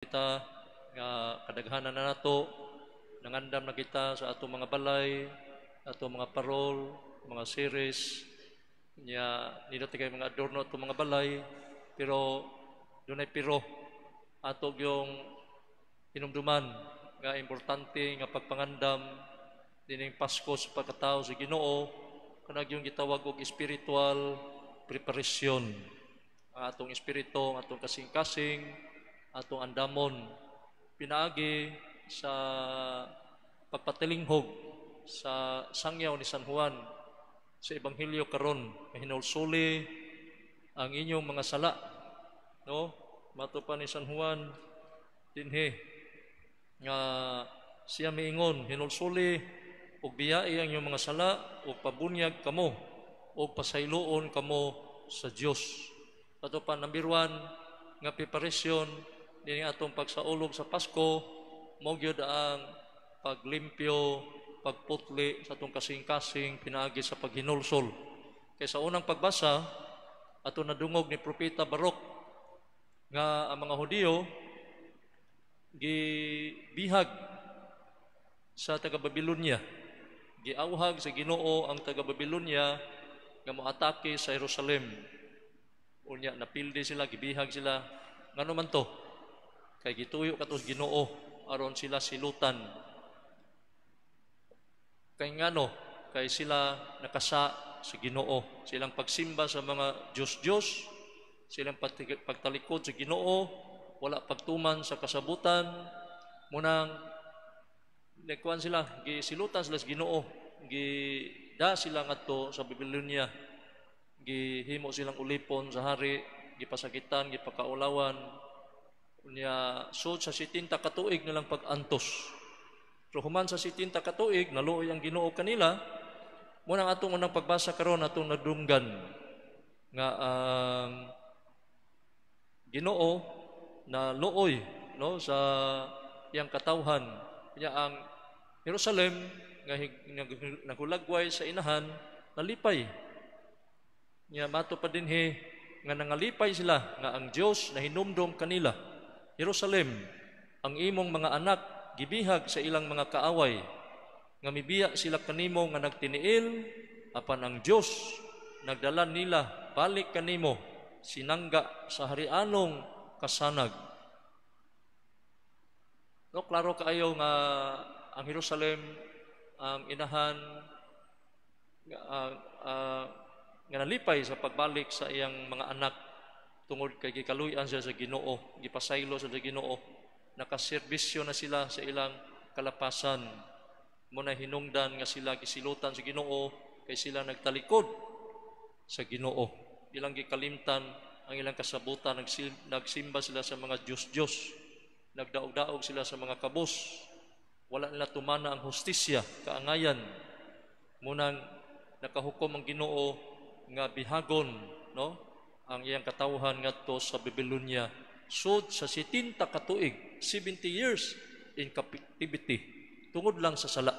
Kita nga kadaghanan na nato nangandam na kita sa atong mga balay, atong mga parol, mga series nya, nindot kay mga adorno atong mga balay, pero dunay pero ato yung hinumduman nga importante nga pagpangandam dining Pasko sa pagkatao sa Ginoo, kanang yung gitawag og spiritual preparation. Ang atong espiritu, ang atong kasing-kasing, atong andamon pinaagi sa pagpatilinghog sa sangyaw ni San Juan sa ebanghelyo karon nga hinulsuli ang inyong mga sala, no? Mato pa ni San Juan dinhi nga siya miingon, "Hinulsuli ug biyai ang inyong mga sala ug pabunyag kamo ug pasayloon kamo sa Dios." Ato pa, number 1 nga preparation dinhi atong pagsaulog sa Pasko mao gyud ang paglimpyo, pagputli sa atong kasing-kasing pinaagi sa paghinulsol. Kay sa unang pagbasa, ato nadungog ni Propeta Barok nga ang mga Hudiyo gibihag sa taga Babylonia. Giawhag sa Ginoo ang taga Babylonia nga moatake sa Jerusalem. Unya napildi sila, gibihag sila. Ngano man to? Kay gituyo kato sa Ginoo aron sila silutan. Kay ngano? Kay sila nakasa sa Ginoo. Silang pagsimba sa mga Diyos-Diyos, silang pagtalikod sa Ginoo, wala pagtuman sa kasabutan, munang nagkuan sila, gisilutan sila sa Ginoo, gida sila ngadto sa Babylonia, gihimo silang ulipon sa hari, gipasakitan, gipakaulawan. Unya sud sa 70 ka tuig nilang pag-antos. Pero human sa 70 ka tuig, naluoy ang Ginoo kanila. Mao nang atong unang pagbasa karon, atong nadunggan nga ang Ginoo na luoy, no, sa iyang katawhan. Nya ang Jerusalem nga naghulagway sa inahan nalipay. Nya mato pa dinhi nga nangalipay sila nga ang Dios nahinumdom kanila. "Jerusalem, ang imong mga anak gibihag sa ilang mga kaaway nga mibiya sila kanimo nga nagtiniil, apan ang Dios nagdala nila balik kanimo sinangga sa harianong kasanag." No, klaro kaayo nga ang Jerusalem, ang inahan nga nalipay sa pagbalik sa iyang mga anak tungod kay gikaluy-an sila sa Ginoo, gipasaylo sila sa Ginoo, nakaserbisyo na sila sa ilang kalapasan. Mao na hinungdan nga sila gisilutan sa Ginoo kay sila nagtalikod sa Ginoo. Ilang gikalimtan ang ilang kasabutan, nagsimba sila sa mga Diyos-Diyos, nagdaog-daog sila sa mga kabos, wala nila tumana ang hustisya, kaangayan. Munang nakahukom ang Ginoo nga bihagon, no, ang iyang katawhan ngadto sa Babylonia sud sa 70 ka tuig, 70 years in captivity tungod lang sa sala.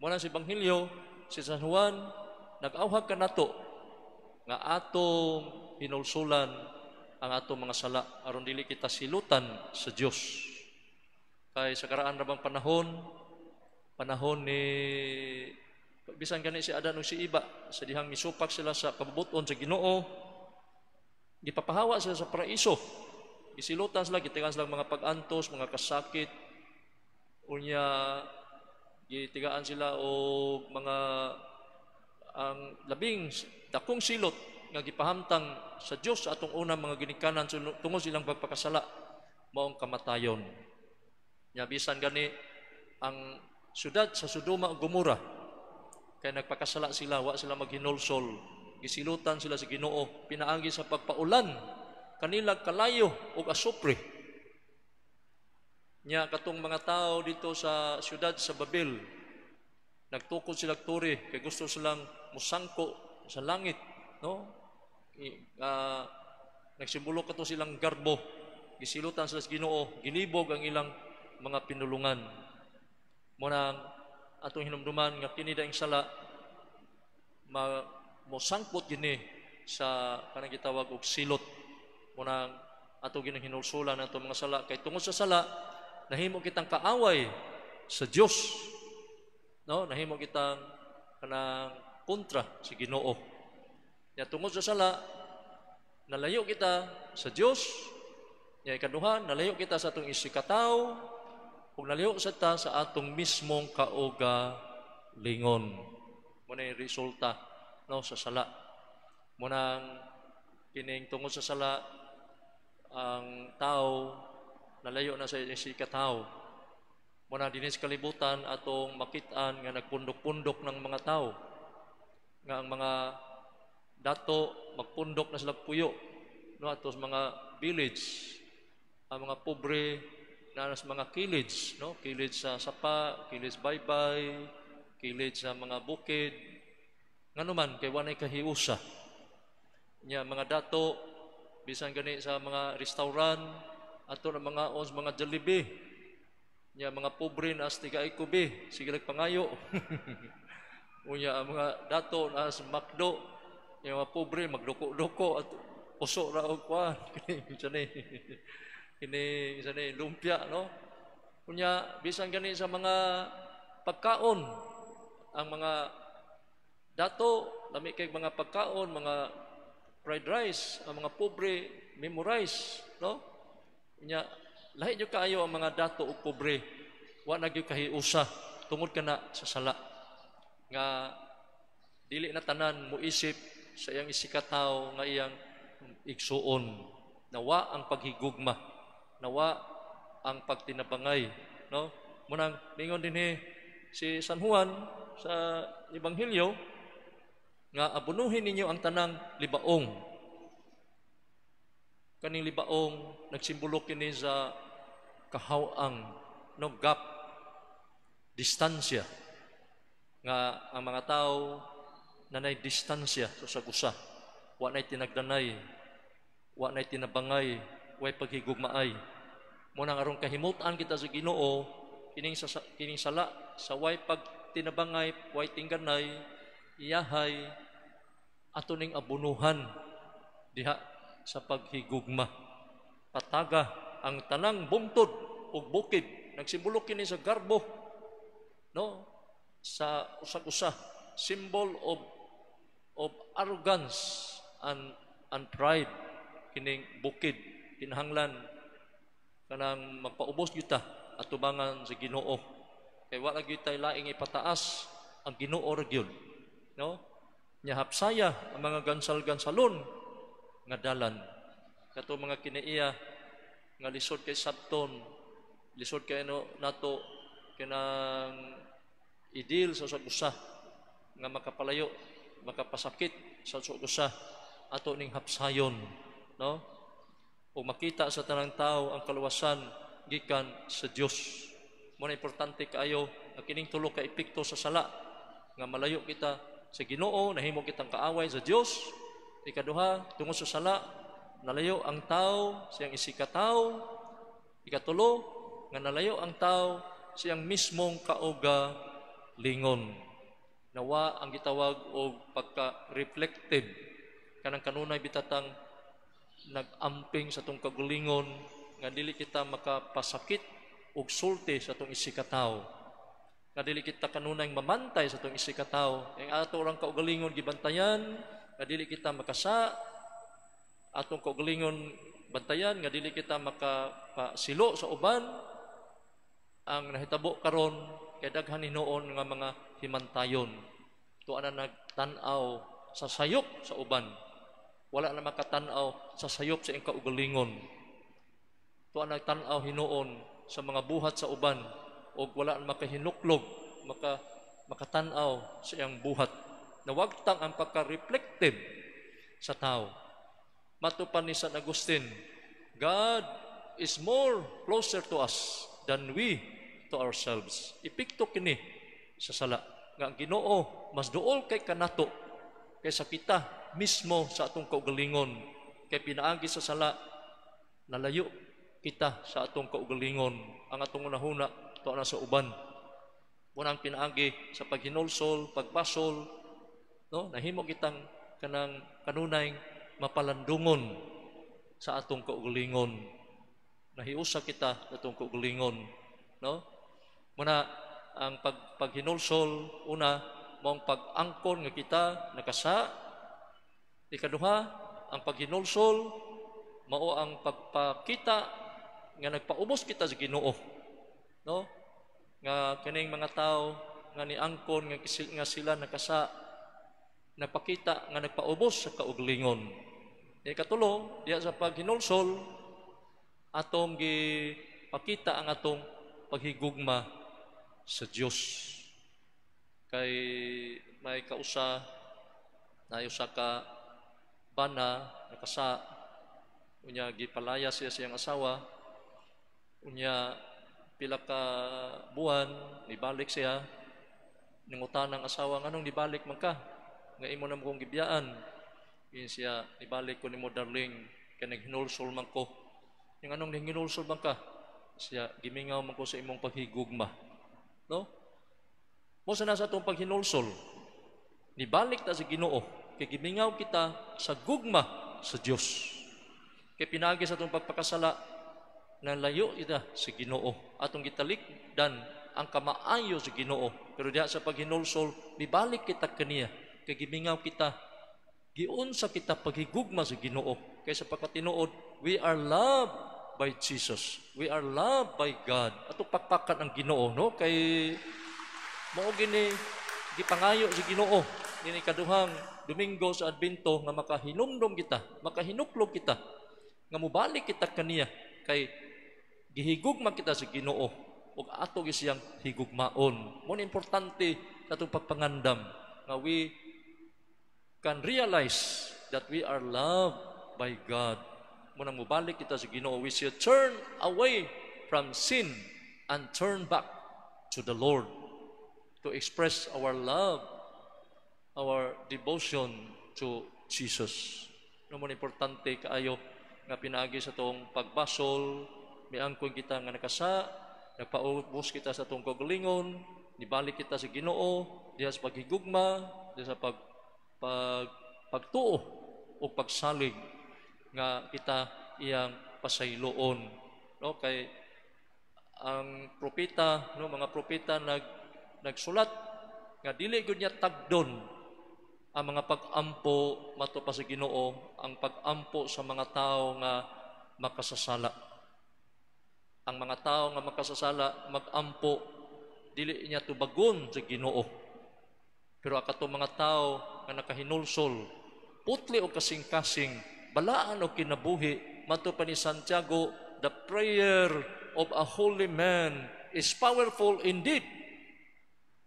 Mao na sa ebanghelyo si San Juan nag-awhag kanato nga atong hinulsulan ang atong mga sala aron dili kita silutan sa Dios. Kay sa karaan ra bang panahon, panahon ni bisan gani si Adan ug si Iba, sa dihang misupak sila sa kabubuton sa Ginoo, gipapahawa sila sa paraiso. Gisilutan sila, gitigaan sila mga pag-antos, mga kasakit, unya gitigaan sila og mga ang labing dakong silot nga gipahamtang sa Dios sa atong unang mga ginikanan tungod silang pagpakasala, maong kamatayon. Nya bisan gani ang syudad sa Sodoma ug Gomora, kay nagpakasala sila, wa sila maghinulsol, gisilutan sila sa Ginoo pinaagi sa pagpaulan kanila kalayo ug asupre. Nya katong mga tao dito sa syudad sa Babel, nagtukod sila tore kay gusto silang musangko sa langit, no? Nagsimbolo kato silang garbo, gisilutan sila sa Ginoo, gilibog ang ilang mga pinulungan. Mao nang atong hinumduman nga kini daing sala mosangpot gini sa kanang gitawag og silot. Mao nang Ato ginang hinulsulan ato mga sala kay tungod sa sala nahimo kitang kaaway sa Dios. No, nahimo kitang kanang kontra sa Ginoo. Ya, tungod sa sala nalayo kita sa Dios. Ya, ikaduha, nalayo kita sa atong isigkatawo ug nalayo sa ta sa atong mismong kaugalingon. Mao na resulta, no, sa sala. Mao nang kining tungod sa sala ang tao nalayo na sa isigkatawo. Mao na dinhi sa kalibutan atong makit-an nga nagpundok-pundok ng mga tao. Nga ang mga dato magpundok na sila puyo, no, atos mga village. Ang mga pobre na sa mga kilid, no, kilid sa sapa, kilid baybay, kilid sa mga bukid. Ngano man kay walay kahiusa. Nya mga dato bisan gani sa mga restaurant ato na mga ons mga Jollibee. Nya mga pobre na astiga ikubi, sige pangayo. Unya ang mga dato na sa McDo, yung mga pobre magduko-duko at uso ra og kuan kini ni kini isa ni lumpia, no. Unya bisan gani sa mga pagkaon, ang mga dato lami kay mga pagkaon, mga fried rice, ang mga pobre memorize, no. Unya lahi jud kaayo ang mga dato ug pobre, wa na gyud kahiusa tungod kana sa sala nga dili na tanan moisip sa iyang isigkatawo nga iyang igsuon. Nawa ang paghigugma, nawa ang pagtinabangay, no. Mao nang ningon dinhi si San Juan sa Ebanghelyo nga abunuhin ninyo ang tanang libaong. Kaning libaong nagsimbolo kini sa kahaw-ang, no, gap, distansya, nga ang mga tao nanay distansya sa usag-usa, wa nay tinagdanay, wa nay tinabangay, way paghigugmaay. Mao nang aron kahimutan kita sa Ginoo, kining sala sa way pagtinabangay, way tingganay, iyahay ato ning abunuhan diha sa paghigugma. Pataga ang tanang bungtod ug bukid. Nagsimbolo kini sa garbo, no, sa usag-usa, symbol of arrogance and pride kining bukid. Kinahanglan kanang magpaubos kita atubangan sa Ginoo kay wala gyud tay laing ipataas, ang Ginoo ra gyud, no. Nya hapsaya ang mga gansal-gansalon nga dalan, kato mga kinaiya nga lisod kay sabton, lisod kay no nato kinang i-deal sa usag usa nga makapalayo, makapasakit sa usag usa, ato ning hapsayon, no, ug makita sa tanang tao ang kaluwasan gikan sa Dios. Mao na importante kaayo nga kining tulo ka epekto sa sala nga malayo kita sa Ginoo, nahimo kitang kaaway sa Dios. Ikaduha, tungod sa sala nalayo ang tao siyang isigkatawo. Ikatulo, nga nalayo ang tao siyang mismong kaugalingon. Nawa ang gitawag og pagka-reflective, kanang kanunay bitatang nag-amping sa atong kaugalingon nga dili kita makapasakit og sulti sa atong isigkatawo, nga dili kita kanunay mamantay sa atong isigkatawo. Ang ato orang kaugalingon gibantayan nga dili kita makasa, atong kaugalingon bantayan nga dili kita makapasilo sa uban. Ang nahitabo karon kay daghan hinuon nga mga himantayon, tuwa na nagtan-aw sa sayop sa uban, wala na makatan-aw sa sayop sa iyang kaugalingon. Tuwa nagtan-aw hinuon sa mga buhat sa uban og wala na makahinuklog, makatan-aw sa iyang buhat. Nawagtang ang pagka-reflective sa tao. Matupan ni San Agustin, "God is more closer to us than we to ourselves." Epekto kini sa sala nga ang Ginoo mas duol kay kanato kaysa kita mismo sa atong kaugalingon, kay pinaagi sa sala nalayo kita sa atong kaugalingon. Ang atong hunahuna tuwa na sa uban. Mao ang pinaagi sa paghinulsol, pagbasol, no, nahimo kitang kanang kanunay mapalandungon. sa atong kaugalingon. Nahiusa kita sa atong kaugalingon, no? Muna ang paghinulsol, una, maong pag-angkon nga kita nakasa. Ikaduha, ang paghinulsol mao ang pagpakita nga nagpaubos kita sa Ginoo, no? Nga kining mga tao nga niangkon nga sila nakasa, nagpakita nga nagpaubos sa kaugalingon. Ikatulo, diya sa paghinulsol, atong gipakita ang atong paghigugma sa Dios. Kay may kausa na usa ka bana nakasa, unya gipalaya siya siyang asawa. Unya pila ka buwan nibalik siya. Nangutana ang asawa, "Nganong nibalik man ka nga imo na kong gibiyaan?" Ingon siya, "Nibalik ko nimo, darling, kay naghinulsol man ko." "Yung anong naghinulsol man ka?" Siya, "Gimingaw man ko sa imong paghigugma." No? Mo sa nasa atong paghinulsol, nibalik ta sa Ginoo kay gimingaw kita sa gugma sa Dios. Kay pinagi sa atong pagpakasala, nalayo kita sa Ginoo. Atong gitalikdan ang kamaayo sa Ginoo. Pero diha sa paghinulsol, mibalik kita kaniya kay gimingaw kita, giunsa kita paghigugma sa Ginoo. Kay sa pagkatinuod, we are loved by Jesus. We are loved by God. Ato pakpakan ang Ginoo, no? Kay mao gini gipangayo sa Ginoo nini kaduhang Domingo sa Adbento nga makahinumdom kita, makahinuklog kita nga mobalik kita kaniya kay gihigugma kita sa Ginoo ug ato gyud siyang higugmaon. Mo ni importante sa atong pagpangandam nga we can realize that we are loved by God. Mo nang mobalik kita sa Ginoo, we should turn away from sin and turn back to the Lord to express our love, our devotion to Jesus. No mo importante kaayo nga pinaagi sa atong pagbasol, miangkon kita nga nakasa, nagpaubos kita sa atong kaugalingon, nibalik kita sa Ginoo, diha sa paghigugma, diha sa pag pag pagtuo o pagsalig nga kita iyang pasayloon, no? Kay ang propeta, no, mga propeta nagsulat nga dili gyud niya tagdon ang mga pag-ampo mato pa sa Ginoo, ang pag-ampo sa mga tao nga makasasala. Ang mga tao nga makasasala mag-ampo, dili niya tubagon sa Ginoo. Pero ang katong mga tao nga nakahinulsol, putli og kasing-kasing, balaan og kinabuhi, mato pa ni Santiago, "The prayer of a holy man is powerful indeed."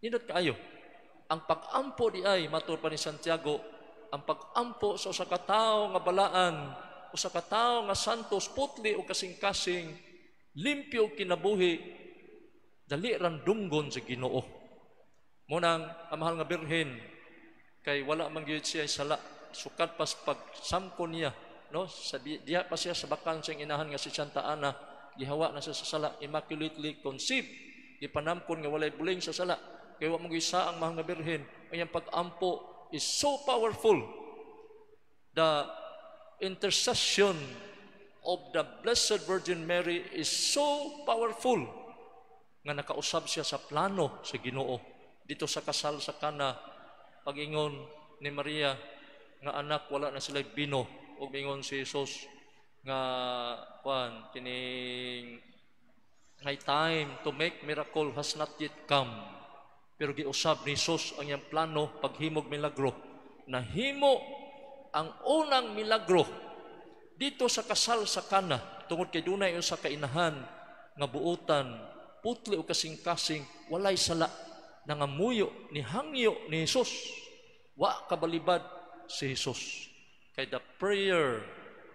Nindot kaayo. Ang pag-ampo di ay, mato pa ni Santiago, ang pag-ampo sa usa ka tawo nga balaan, usa ka tawo nga santos, putli og kasing-kasing, limpyo og kinabuhi, dali ran dunggon sa Ginoo. Munang ang mahal nga Birhen, kay wala man gyud siya sala, sukad pas pagsamko niya, no? Sa diha pa siya sa bakan siyang inahan nga si Santa Ana, gihawa na siya sa sala, immaculately conceived, gipanamkon nga walay buling sa sala. Kay wa man gyud sa ang mahal nga Birhen, ang iyang pag-ampo is so powerful. The intercession of the Blessed Virgin Mary is so powerful nga nakausab siya sa plano sa Ginoo. Dito sa kasal sa Kana, pag-ingon ni Maria nga, "Anak, wala na sila bino," ug ingon si Jesus nga kuan kining, "My time to make miracle has not yet come." Pero giusab ni Jesus ang iyang plano paghimog milagro. Nahimo ang unang milagro dito sa kasal sa Kana tungod kay dunay usa ka inahan nga buotan, putli og kasing-kasing, walay sala, nangamuyo, nihangyo ni Jesus. Wa kabalibad si Jesus kay the prayer,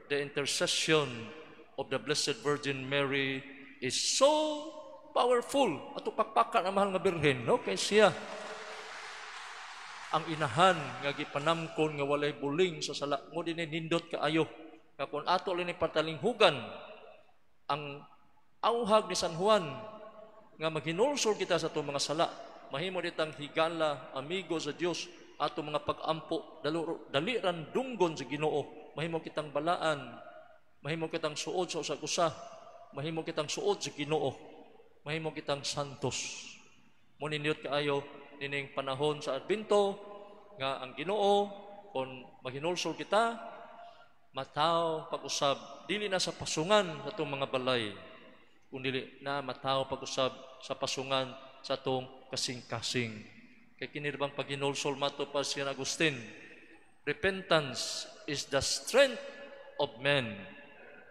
the intercession of the Blessed Virgin Mary is so powerful. Ato pakpakan ang mahal nga Birhen, no? Kay siya ang inahan nga gipanamkon nga walay buling sa sala. Mo dinhi nindot kaayo nga kung ato lang patalinghugan ang auhag ni San Juan nga maghinulsol kita sa atong mga sala, mahimo ditang higala, amigo sa Dios. Ato mga pag-ampo dali ran dunggon sa Ginoo, mahimo kitang balaan. Mahimo kitang suod sa usag usa, mahimo kitang suod sa Ginoo, mahimo kitang santos. Mo nindot kaayo nining panahon sa Adbento nga ang Ginoo, kung maghinulsol kita, mataw pag-usab dili na sa pasungan sa atong mga balay, kun dili na mataw pag-usab sa pasungan sa atong kasing-kasing. Kay kini bang paghinulsol, mato pa si Agustin, "Repentance is the strength of men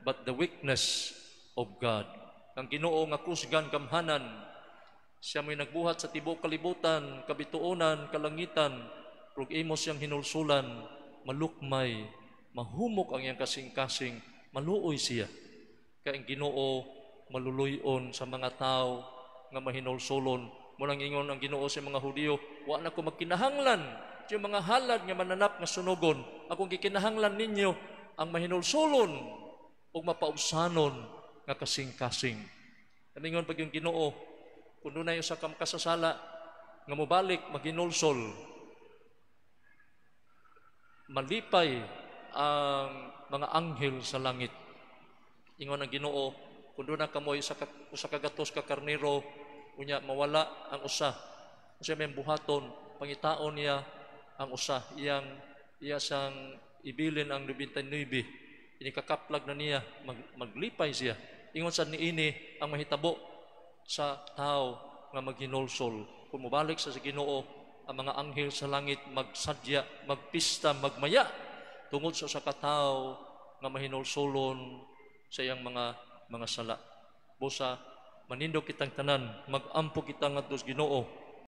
but the weakness of God." Ang Ginoo nga kusgan gamhanan, siya mo'y nagbuhat sa tibuok kalibutan, kabituonan, kalangitan, ug imo siyang hinulsulan, malukmay, mahumok ang iyang kasing-kasing, maluoy siya. Kay ang Ginoo maluluyon sa mga tao nga mahinulsulon. Munang ingon ang Ginoo sa mga Hudiyo, "Wa na ko magkinahanglan sa mga halad nga mananap nga sunugon. Akong gikinahanglan ninyo ang mahinulsulon ug mapaubsanon nga kasing-kasing." Kaningon pag yung Ginoo, kung dunay usa ka makasasala nga mobalik maghinulsol, malipay ang mga anghel sa langit. Ingon ang Ginoo, kung duna kamoy 100 ka karnero, unya mawala ang usa, usa may buhaton? Pangitaon niya ang usa, iyang iya sang ibilin ang 99. Ini kakaplag na niya, maglipay siya. Ingon sad niini ang mahitabo sa tao nga maghinulsol. Kung mobalik sa Ginoo, ang mga anghel sa langit magsadya, magpista, magmaya tungod sa usa ka tawo nga mahinulsulon sa iyang mga sala. Busa manindog kitang tanan, magampo kita ngadto sa Ginoo.